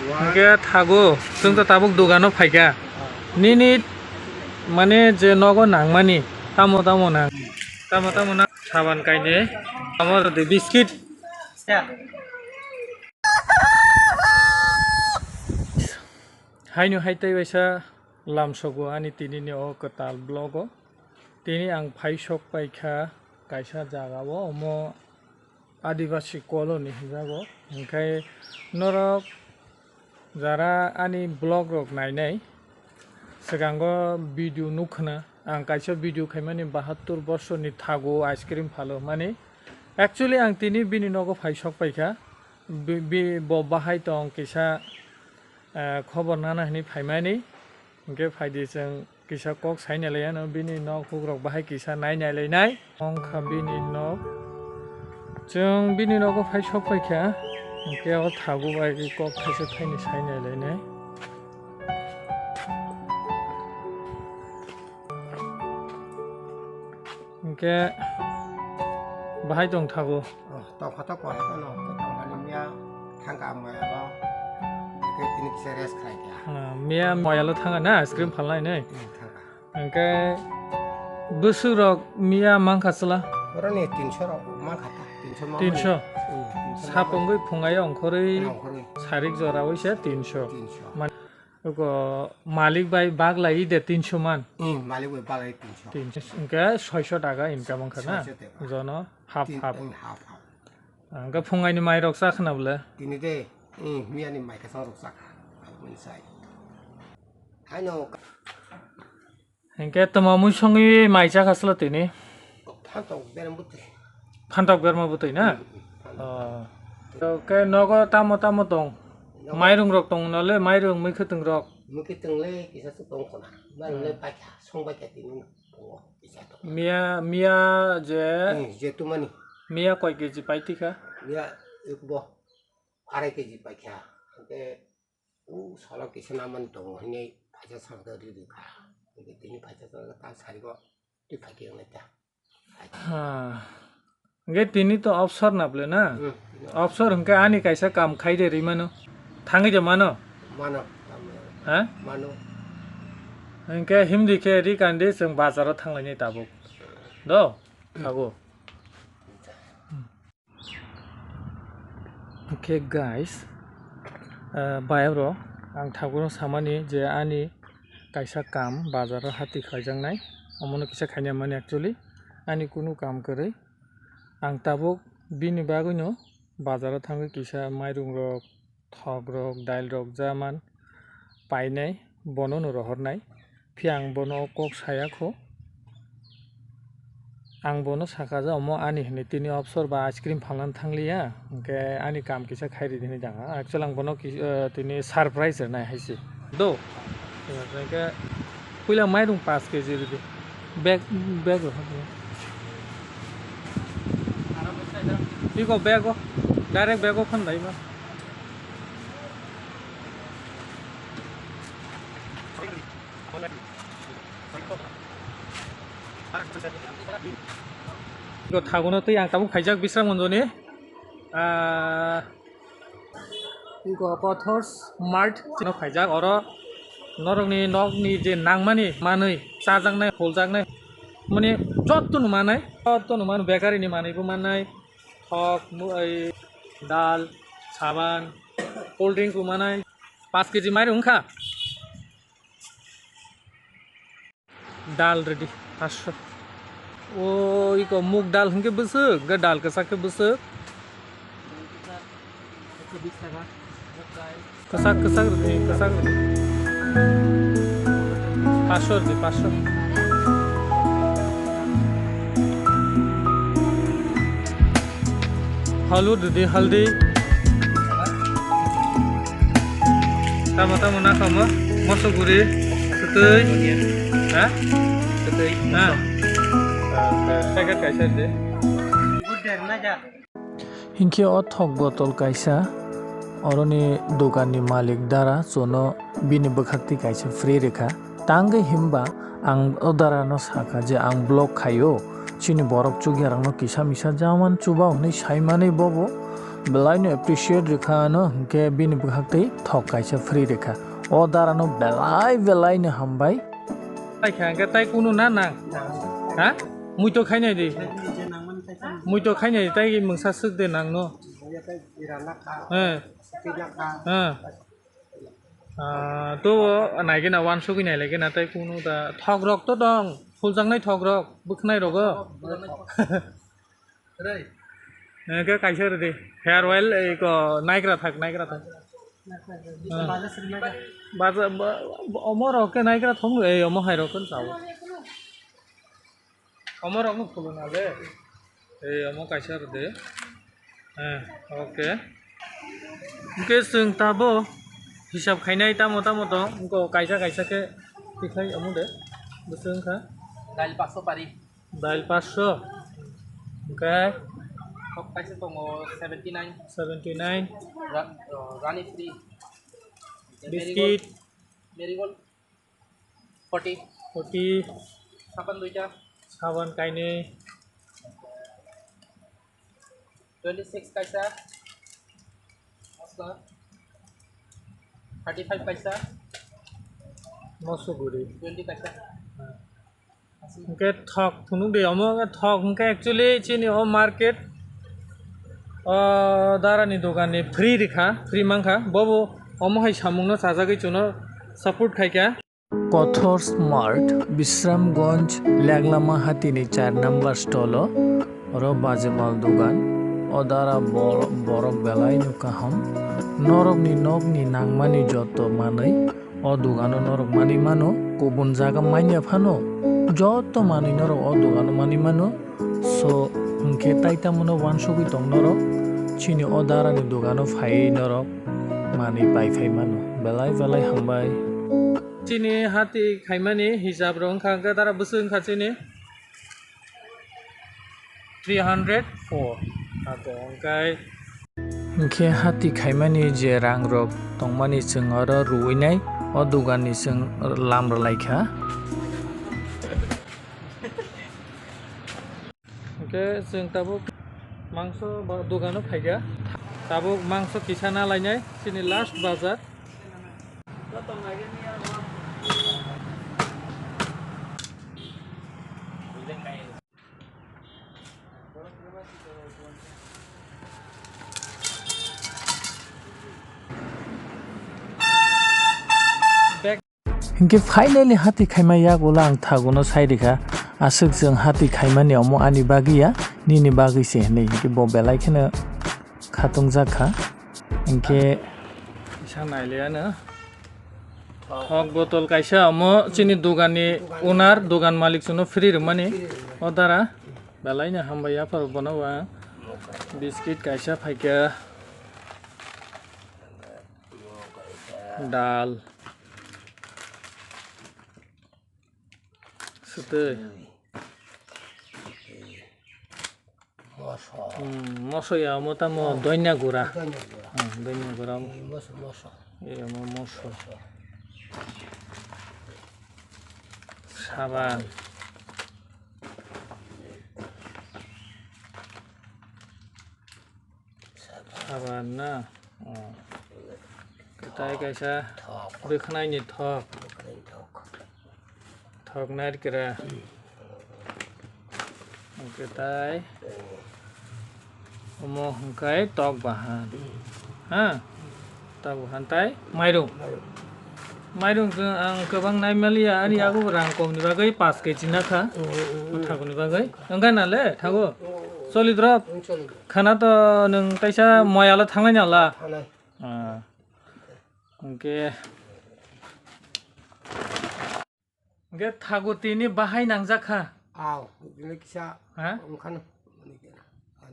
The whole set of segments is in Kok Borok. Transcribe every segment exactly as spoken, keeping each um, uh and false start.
Hwnkhe thago, chwng to tabuk dogano phaikha. Nini mane je nogo nangmani, tamo tamo nang, tamo tamo nang, saban kainwi, tamo rwdi biscuit. Haino hai tei waisa lamsogo ani tinini o kwtal vlog o. Tini ang phai sok paikha kaisa jaga o, omo Adibasi colony hinjago. Hinkhe norok jara ani vlog rok nainai, swkango video nukhwna, ang kaisa video khaimani bahattur bosorni thago ice cream phalo mani. Actually ang tini bini nogo phai sok paikha, bi-, bi-, bo bahai tong kisa, eh, khobor nana hinwi phaimani. Hinkhe phaidi chwng kisa kok sainai lai ano, bini nok hukrok bahai kisa nainai lainai. Wngkha bini nok. Chwng bini nogo phai sok paikha. Hinkhe o thago bai kok thaisa thaini sainai lainai. Hinkhe bahai tong thago. Oh, tongkha to koi hano, to tongmani miya thangka moyalo. Eke tini kisa rest khlai kha. Ah, miya moyalo thanga na, ice cream phalnai nei. Hmm, thangka. Hinkhe bwswk rok miya mankha chwla? Oro ni tinso rok mankha ta, tinso ma. Tinso? Hmm, tinso ma. Sapungwi phungayo ongkhorwi. Ongkhorwi. Sarik jora wise tinso. Tinso. Man-, Oko malik bai baglai de tinso man. Hmm, malik bai baglai tinso. Tinso. Hinkhe soiso taka income wngkha na? Soiso taka. Jono half half. Tin, hmm, half half. Hinkhe phungaini mai rok cha khna bole? Tini de, hmm, miyani mai kasa rok cha kha. Aboni sai. Haino. Hinkhe toma mui songwi mai cha kha chwla tini? Phantok berma bwtwi. Phantok berma bwtwi na? Hmm, hmm, phantok. Oh. To khe nogo tamo tamo tong? Nogo. Mairung rok tong nole, mairung mui khwtwng rok. Mui khwtwng le kisa se tong khona. Mairung le, hmm, paikha, song paikha tini no tongo kisa tong. Miya, miya je. Hmm, je tumani. Miya koi K G pai tikha? Miya bo arai K G paikha. Hinkhe O salo kisa naman tongo hinwi phaisa salka ri rwkha. Hinkhe tini phaisa salka ta sarigo twi phaikhe wngnai ta. Ha. Hinkhe tini to obsor na bwle na? Hmm. Obsor hinkhe ani kaisa kam khai de rwi mano. Thangwi de mano? Mano. Ha? Mano. Hinkhe himdi khe ri kandi chwng bazaro thanglainai tabuk. Do? Thago. Hwnkhe guys, ah, bayap rok ang thago no samani je ani kaisa kam bazar o hati khaijaknai, omono kisa khaina mani actually ani kunu kam kwrwi. Ang tabuk bini bagwino bazar o thangwi kisa mairung rok, thok rok, dail rok ja man painai, bono no rohornai. Phiya ang bono o kok saya kho. Ang bono sakha je omo ani hinwi tini obsor ba ice cream phalna thangliya, hinkhe ani kam kisa khairidi hinwi jang. Actually ang bono ki-, eh, tini surprise rwnai hai se. Do. Hinkhe puila mairung paanch K G rwdi. Bag, bag rw. Iko bag o. Direct bag o phan dai ma. Iko thago no twi ang tabuk phaijak Bisramganj ni. Ah, Iko Kothos Mart no phaijak, oro norokni nokni je nangmani manwi, chajaknai, holjaknai, mani jotto no manai, jotto no manwi, bakery ni manwi bo manai, thok, mu-, ei, dal, saban, cold drink bo manai, paanch K G mairung wngkha. Dal rwdi, paanch sho. O iko mug dal hinkhe bwswk, hinkhe dal kwchak khe bwswk. Kwchak, kwchak rwdi, kwchak rwdi. Paanch sho rwdi, paanch sho. Haldi rwdi, haldi. Tamo tamo na kamo? Moso guri, swtwi. Ha? Swtwi. Ha. Packet kaisa de. Hinkhe o thok botol kaisa, oroni doganni malik dara chono bini bwkhak twi kaisa free rwkha. Tangwi himba ang o dara no sakha je ang vlog khaio, chini borok chukya rokno kisa misa jaman chuba hwnwi saimani bobo Belai no appreciate rikha ano, hwnkhe bini bwkhak twi thok kaisa free rikha. O dara no belai belai no hambai. Tai kha, hwnkhe tai kunu na nang? Ha? Muito khainai di. Muito khainai di, tai mungsa swk de nang no. Eh. Eh. Ah, to naigena, wansugwi nailaigena, tai kunu da thok rok to dong, phuljaknai thok rok, bwkhnai rogo. Hwnkhe kaisa rwdi, hair oil, ei ko, naigra thak, naigra thak. Ah. Baja-, ba-, ba-, omo rok khe naigra thok, ei omo hai rok khe chao. Omo rok no phuluna le. Ei, omo kaisa rwdi. Eh, okay. Hwnkhe chwng tabo hisab khainai tamo tamo tong, wngkha kaisa kaisa khe tikhlai omo de. Bwswk wngkha? Dail paso pari. Dail paso. Hwnkhe? Kok kaisa tongo seventy nine. Seventy nine. Ra-, oh, rani free. Biscuit. Marigold. Marigold. Forty. Forty. Saban duita. Saban kainwi. Twenty six kaisa. Asla. Thirty five kaisa. Moso guri. Twenty kaisa. Hwnkhe thok phunuk de omo wngkha thok hwnkhe actually chini o market o darani dogan ni free rikha, free mankha, bobo omo hai samung no chajagwi chuno support khaikha. Kothor Smart, Bisramganj, Leglama Hatini char number stall o, oro bajemal dogan, o dara bor-, borok belai no kaham, norokni nokni nangmani joto manwi, o dogano norok manwi mano, kubun jaga manya phano, joto manwi norok o dogano manwi mano, so hwnkhe tai tamo no wansugwi tong norok, chini o darani dogano phaiwi norok manwi pai phai mano, belai belai hambai. Chini hati khaimani hisab rok wngkha, wngkha dara bwswk wngkha chini three hundred four. Abo wngkha. Hwnkhe hati khaimani je rang rok tongmani chwng oro rwinai o dogan ni chwng lam rwlaikha. Hwnkhe chwng tabuk mangso ba-, dogano phaikha. Tabuk mangso kisa na lainai chini last bazar. Hinkhe finally hati khaima yagulo ang thaguno sai rikha, aswk chwng hati khaimani omo ani bagwi ya, nini bagwi se hinwi. Hinkhe bo belai kheno khatung jak kha. Hinkhe isa nailiyano. Thok botol kaisa omo chini doganni owner, dogan malik chwngno free rwmani. O dara belai no hambai yapharo bono bo ang. Biscuit kaisa phaikha. Dal. Swtwi. Moso. Hmm, moso ya, omo tamo doina gura. Doina gura. Hmm, doina gura. Ei moso, moso. Ei omo moso. Moso. Saban. Saban na? Oh. Kwtai kaisa thok. Bwkhwnaini thok. Bwkhwnaini thok. Thok narikra. Hmm. Kwtai. Hmm. Omo hwnkhe tok bahan. Hmm. Ha? Tok bahan tai mairung. Mairung. Mairung khe ang kwbang naimaliya, ani yago rang komni bagwi paanch keji nakha. Hmm, hmm, hmm. Thaguni bagwi. Wngkha na le, thago? Hmm. Choli drop? Hmm, choli drop. Khana to nwng taisa moyalo thangnai nala? Thangnai. Ah. Hwnkhe. Hwnkhe thago tini bahai nangjak kha? Aw, bini kisa. Ha? Wngkhano.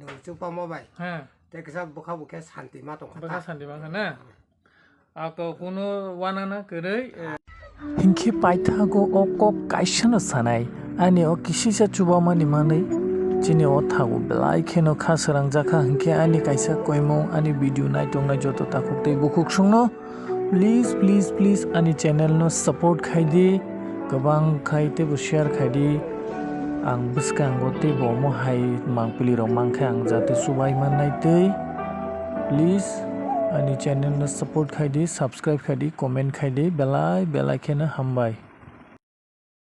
Nwng chukpamo bai. Ha. Tei kisa bwkha bwkhe santi ma tongkha ta. Bwkha santi ma kha na? Ako kunu wanana kwrwi, eh. Hinkhe paithago o kok kaisano sanai, ani o kisisa chubamani manwi, chini o thago belai kheno kha swrangjakha, hinkhe ani kaisa koimung ani video naitongnai joto takhuk tei bukhuk songno, please, please, please, ani channel no support khaidi, kwbang khai teibo share khaidi, ang bwskango teibo omo hai mangpili rok mankhe ang jate chubai mannai tei. Please ani channel no support khai di, subscribe khai di, comment khai di, belai belai kheno hambai.